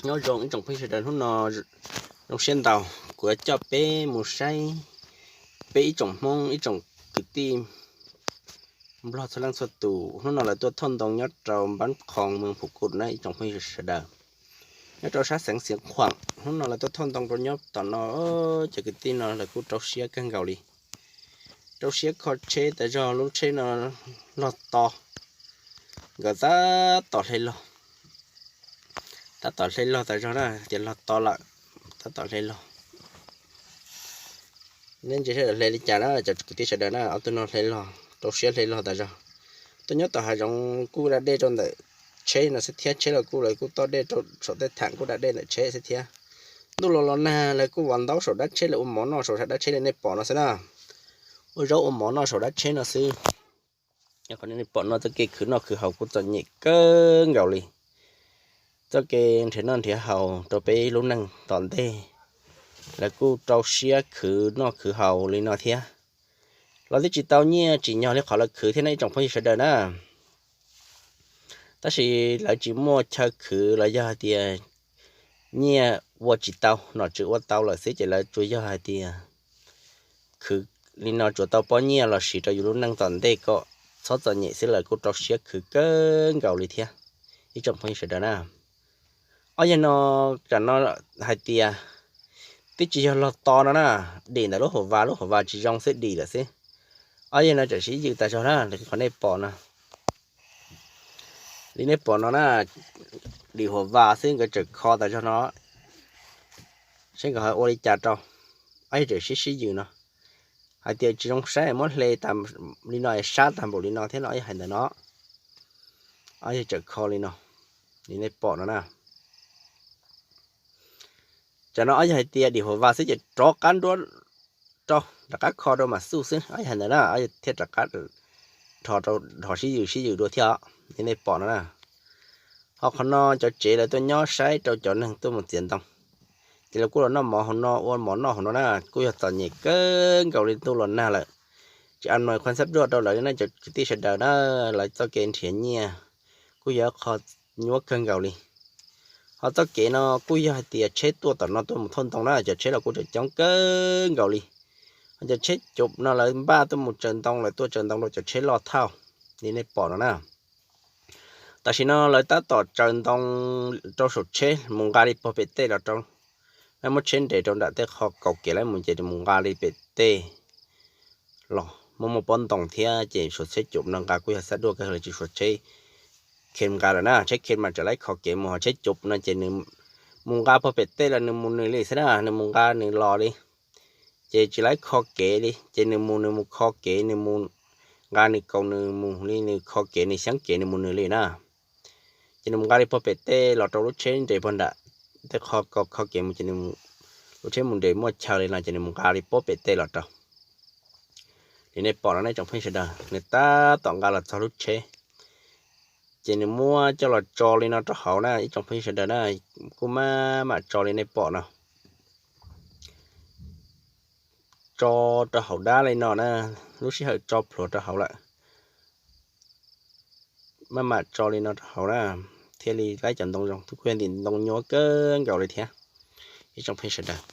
Nyob zoo ib tsoom phooj ywg sawv daws, hnub no zoo siab ntau kuv yuav coj peb mus saib, peb ib tsoom Hmoob ib tsoom kwv tij Nplog txhua leej txhua tus. Hnub no lawv tuaj thauj ntoo nyob rau npab qhoo moos Phum Kuj na ib tsoom phooj ywg sawv daws, nyob rau sab xeev Xiav Khuam. Hnub no lawv tuaj thauj ntoo rau nyob tom no, cov kwv tij no lawv kuj rau siab kawg nkaus li, rau siab kho tsheb tas zog. Lub tsheb no log to, nkawd tab tom hle log, tab tom hle log tas zog na, tias log to lawm, tab tom hle log. Nej ntsia sawv daws hle li cas na cov kwv tij sawv daws na, ob tug no hle log, rau siab hle log tas zog. Tuaj nyob tom hav zoov kuj da dej rau ntawm tsheb no xwb thiab, tsheb los kuj lawv kuj toj dej rau saum tej tham kuj da dej ntawm tsheb xwb thiab. Ntuj los los nag lawv kuj vov ntaub saum dab tsheb, lawv ua mov noj saum dab tsheb li nej pom no xwb na, ua zaub ua mov noj saum dab tsheb no xwb. Qhov nej pom no txoj kev khwv noj khwv haus kuj txom nyem kawg nkaus li. Txoj kev nrhiav noj nrhiav haus rau peb lub neej tom ntej, lawv kuj rau siab khwv noj khwv haus li no thiab. Los twb tsis tau nyiaj tsis nyog li qhov lawv khwv thiab na ib tsoom phooj ywg sawv daws na. Tab sis lawv tsis muaj chaw khwv los yog hais tias nyiaj ua tsis tau, nom tswv ua tau lawm xwb, ces lawv tsuas yog hais tias khwv li no tsuas tau pob nyiaj los siv rau yus lub neej tom ntej kom txhob txom nyem xwb, lawv kuj rau siab khwv kawg nkaus li thiab ib tsoom phooj ywg sawv daws na. Ob yawg no, tam no hais tias twb tsis yog log to no na, dim ntawm lub hauv vas, lub hauv vas tsis zoo xwb dim lawm xwb. Ob yawg no tseem sib yws tas zog na, qhov nej pom no, li nej pom no na, dim hauv vas xwb nkawd tseem kho tas zog no, seb nkawd ho ua li cas rau. Ob yawg tseem sib sib yws no hais tias tsis zoo saib, muab hle tas li no es sab tag npaum li no thiab no, ob yawg hais ntawd no. Ob yawg tseem kho li no, li nej pom no na. Tam no ob yawg hais tias dim hauv vas xwb ces rov qab nruab rau, rov qab kho rau mam xuj xwb, ob yawg hais ntawd na, ob yawg thiaj rov qab dhos rau, dhos sib yws sib yws dua thiab os, li nej pom no na. Ho qhov no cov tsev lawv tuaj nyob saib rau cov neeg tuaj mus txiav ntoo, ces lawv kuj los noj mov hauv no, ua mov noj hauv no na, kuj yog txom nyem kawg nkaus li, ntuj los nag lawm. Tsis a no khuan xab duaj rau lawv li na cov kwv tij sawv daws na, lawv txoj kev nrhiav nyiaj kuj yog qhov nyuaj kawg nkaus li. Ho txoj kev no kuj yog hais tias tsheb tuaj tom no tuaj mus thauj ntoo na, cov tsheb los kuj tseem coob kawg nkaus li. Ho cov tsheb cuv no lawv npaj tuaj mus tsaws ntoo, lawv tuaj tsaws ntoo rau cov tsheb loj thauj, li nej pom no na. Tam sim no lawv tab tom tsaws ntoo rau saum tsheb mus nqa li puag pem tej los rau, lawv muab tsheb nres rau nram tej qho kaum kev lawm mus ces mus nqa li pem tej los muaj muaj pob ntoo thiab, ces suav tsheb cuv no nqa kuj yog xab duaj kawg, lawv tsis suav tsheb khev nqa lawm na, tsheb khev mas tseem laib kho kev mus, ho tsheb cuv no ces nws mus nqa puag pem tej los nws mus nws li xwb na, nws mus nqa nws los li, ces tsis laib kho kev li, ces nws mus nws mus kho kev, nws mus nqa nws kaus nws mus li, nws kho kev nws xyeeb kev nws mus nws li na. Ces nws mus nqa li puag pem tej los rau lub tsheb nres puag nram tej qho kho kev mus, ces lub tsheb mus nres muaj chaw li no ces nws mus nqa li puag pem tej los rau. Li nej pom no na ib tsoom phooj ywg sawv daws, nws tab tom nqa los txog lub tsheb, ces nws muab coj los tso li no rau hauv na ib tsoom phooj ywg sawv daws na, kuj maj mam tso li nej pom no, tso rau hauv dab li no na, lub sij hawm tso plhuav rau hauv lawm. Maj mam tso li no rau hauv na, thiaj li laib cov ntoo zoo, kuj yog ntim ntoo nyuaj kawg nkaus li thiab ib tsoom phooj ywg sawv daws.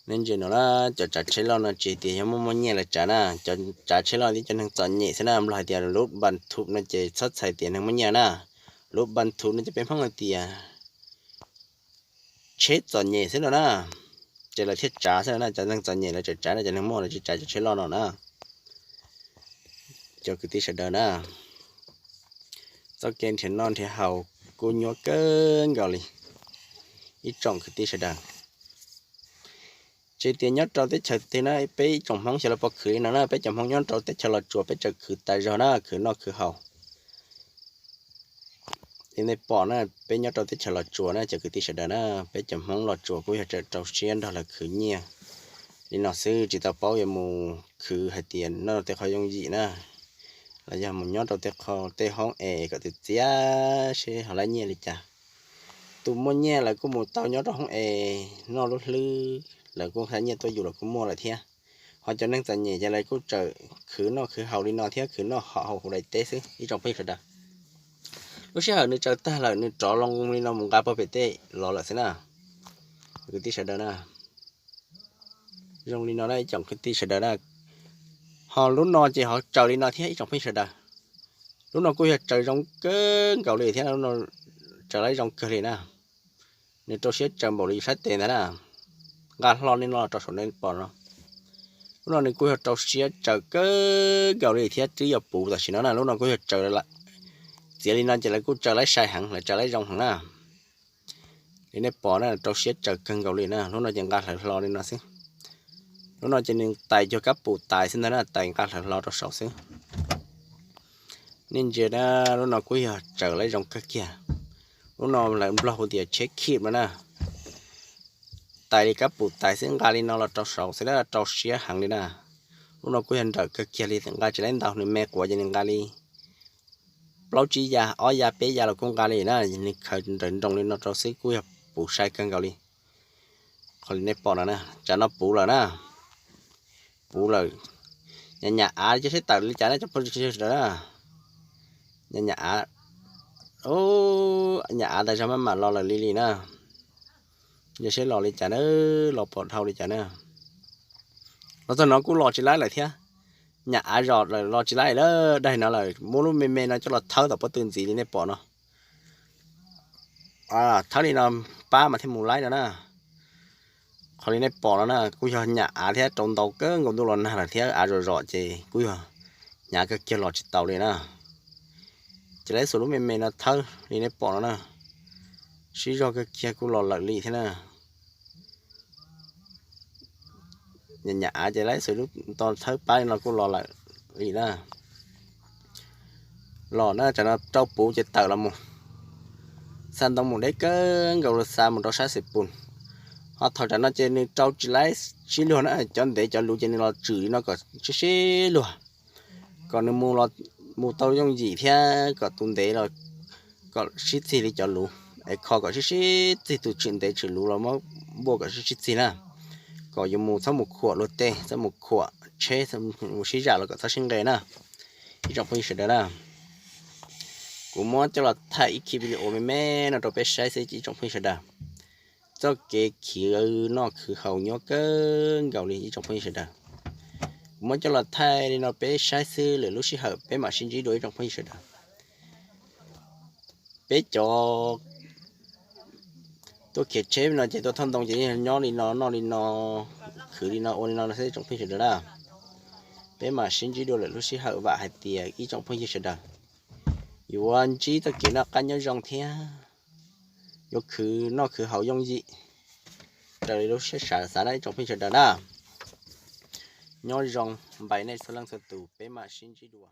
Nej ntsia no na, cov tsav tsheb loj no tsis tias yog muaj muaj nyiaj lawv tsav na, cov tsav tsheb loj thiab cov neeg txom nyem xwb na, Nplog hais tias lub npas thum no ces txhob txhais tias neeg muaj nyiaj na, lub npas thum no ces peb Hmoob hais tias tsheb txom nyem xwb no na, ces lawv thiaj tsav xwb no na, cov neeg txom nyem lawv tseem tsav na, cov neeg muaj lawv tsis tsav cov tsheb loj no na. Cov kwv tij sawv daws na, txoj kev nrhiav noj nrhiav haus kuj nyuaj kawg nkaus li ib tsoom kwv tij sawv daws. Tsis tias nyob rau teb chaws twg na, peb ib tsoom Hmoob xyov lawv puas khwv li no na, peb cov Hmoob nyob rau teb chaws Los Tsuas peb tseem khwv tas zog na, khwv noj khwv haus. Li nej pom na, peb nyob rau teb chaws Los Tsuas na cov kwv tij sawv daws na, peb cov Hmoob Los Tsuas kuj yog tseem rau siab nrog lawv khwv nyiaj li no xwb, tsis tau paub yuav mus khwv hais tias noj tej qhov yooj yim na, los yog mus nyob rau tej qho tej hoob es kom txias txias seb ho laib nyiaj li cas. Tus muaj nyiaj lawv kuj mus tau nyob rau hoob es noj lub hlwb, lawv kuj xa nyiaj tuaj yus los kuj muaj lawm thiab. Ho cov neeg txom nyem ces lawv kuj tseem khwv noj khwv haus li no thiab, khwv noj haus haus huv daim teb xwb ib tsoom phooj ywg sawv daws. Lub sij hawm nws tsaws tag lawm nws rov loo li no mus nqa puag pem tej los lawm xwb na. Kwv tij sawv daws na, zoo li no na ib tsoom kwv tij sawv daws na. Ho lub no ces ho tsaws li no thiab ib tsoom phooj ywg sawv daws. Lub no kuj yog tsaws zoo kawg nkaus li thiab, tsaws laib zoo kawg li na. Nws rau siab tsaws npaum li sab tes ntag na. Nqa hlo li no rau saum nej pom no. Lub no nws kuj yog rau siab tsaws kawg nkaus li thiab twb yog puv tam sim no na. Lub no kuj yog tsaws, txiav li no ces lawv kuj tsaws laib sai heev, lawv tsaws laib zoo heev na. Li nej pom na, rau siab tsaws kawg nkaus li na. Lub no ces nqa hlawv hlo li no xwb. Lub no ces nws tais cuag kab pum tais xwb ntag na, tais nqa hlawv hlo rau saum xwb. Nej ntsia na, lub no kuj yog tsaws laib zoo kawg kiag. Lub no lawv nplog hu tias tsheb khib no na. Tais li kab pum tais xwb, nqa li no los rau saum xwb na, rau siab heev li na. Lub no kuj yog nrawm kawg kiag li, nqa tsis laib ntau, nws me quav ces nws nqa li plaub tsib ya, ob ya peb ya los kuj nqa li na. Nws khaws nrawm nroos li no rau xwb kuj yog puv sai kawg nkaus li. Qhov li nej pom no na, tsam no puv lawm na. Puv lawm. Nyam nyam av, cia seb tawm li cas na cov phooj ywg sawv daws na. Nyam nyam av, nyam av tas zog maj mam los lawm li li na. Cia seb los li cas na, los pom dhau li cas na. Los txog no kuj los tsis laib lawm thiab. Nyam av zos lawm los tsis laib lawm, daig no lawm, muab lub me me no coj los thawb tom pob tw ntxiv li nej pom no. Thawb li no pab mas thiaj mus laib no na. Qhov li nej pom no na kuj yog nyam av thiab, rau ntau kawg nkaus ntuj los nag lawm thiab av zom zom ces kuj yog hnyav kawg kiag los tsis tau li na. Ces laib xuas lub me me no thawb li nej pom no na, sib zog kawg kiag kuj los lawm li thiab na. Nyam av ces laib xuas lub to thawb pab li no kuj los lawm li na. Los na, tsam no rau puv ces tawm los mus, xa ntoo mus deb kawg nkaus los xa mus rau sab Xes Pus. Ho thaum tsam no ces nws rau tsis laib sib luag na, cov ntev cov luv ces nws los tswm li no kom sib sib luag, kom nws mus tau yooj yim thiab kom tus ntev los kom sib txig li cov luv, es kho kom sib sib txig, tus tshwm ntev tshwm luv los muab npuaj kom sib sib txig na, kom yuav mus txhob mus khuam luag tej, txhob mus khuam tsheb, mus sib zam los kom txhob sib nqe na. Ib tsoom phooj ywg sawv daws na, kuv muab coj los thaij ib khib video me me no rau peb saib xwb ib tsoom phooj ywg sawv daws. Txoj kev khwv noj khwv haus nyob kawg nkaus li ib tsoom phooj ywg sawv daws. Kuv muab coj los thaij li no peb saib xwb, lwm lub sij hawm peb mam sib ntsib dua ib tsoom phooj ywg sawv daws. Peb cov tuaj khiav tsheb no ces tuaj thauj ntoo ces nyob li no, noj li no, khwv li no, ua li no xwb ib tsoom phooj ywg sawv daws na. Peb mam sib ntsib dua lwm lub sij hawm, vam hais tias ib tsoom phooj ywg sawv daws yuav ntsib txoj kev noj qab nyob zoo thiab yuav khwv noj khwv haus yooj yim raws li lub siab xav na ib tsoom phooj ywg sawv daws na. Nyob zoo, npais nej txhua leej txhua tus, peb mam sib ntsib dua.